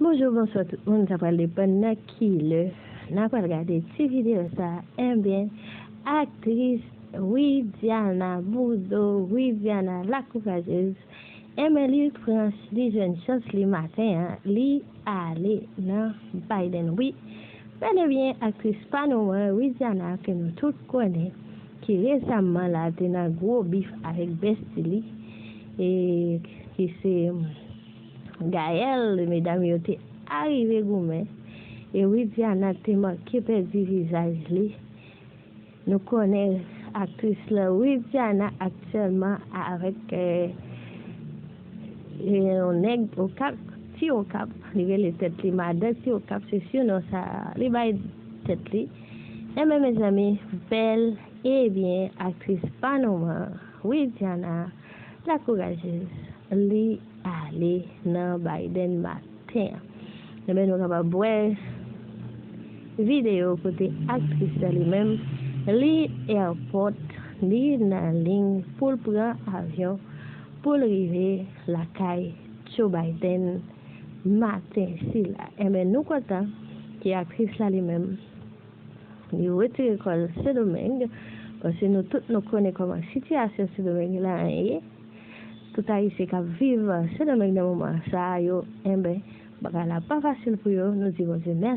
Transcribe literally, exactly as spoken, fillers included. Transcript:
Bonjou, bonswa tout moun, sa pral depann nan ki lè n a pral gade ti videyo sa. Enben, aktris Widiana Boudot, Widiana la courageuse, enben, li pran, li jwenn chans li maten an, li ale nan Biden. Wi, bèl e byen, aktris pa nou an, Widiana, ke nou tout konnen, ki resamman la te nan gwo bif avèk bèsti li, e ki se Gaëlle, medam yo te arive goumen, e Widiana te manke pèdi vizaj li. Nou konnen aktris la, Widiana, aktyèlman avèk, eh, eh, yon nèg Okap, Ti Okap, li rele tèt li madan Ti Okap, se sinon sa li bay tèt li. Enben, mezanmi, bèl e byen, aktris pa nou an, Widiana la courageuse, li ale nan Biden maten an. Enben, nou kapab wè videyo kote aktris la li menm, li airport, li nan liy pou l pran avyon pou l rive lakay Joe Biden maten sila. Enben, nou kontan ke aktris la li menm, li retire kò l Sendomeng, paske nou tout nou konnen kòman sitiyasyon Sendomeng la ye. Tout Ayisyen k ap viv Sendomeng nan moman sa a yo, enben, bagay la pa fasil pou yo. Nou di Bondye mèsi.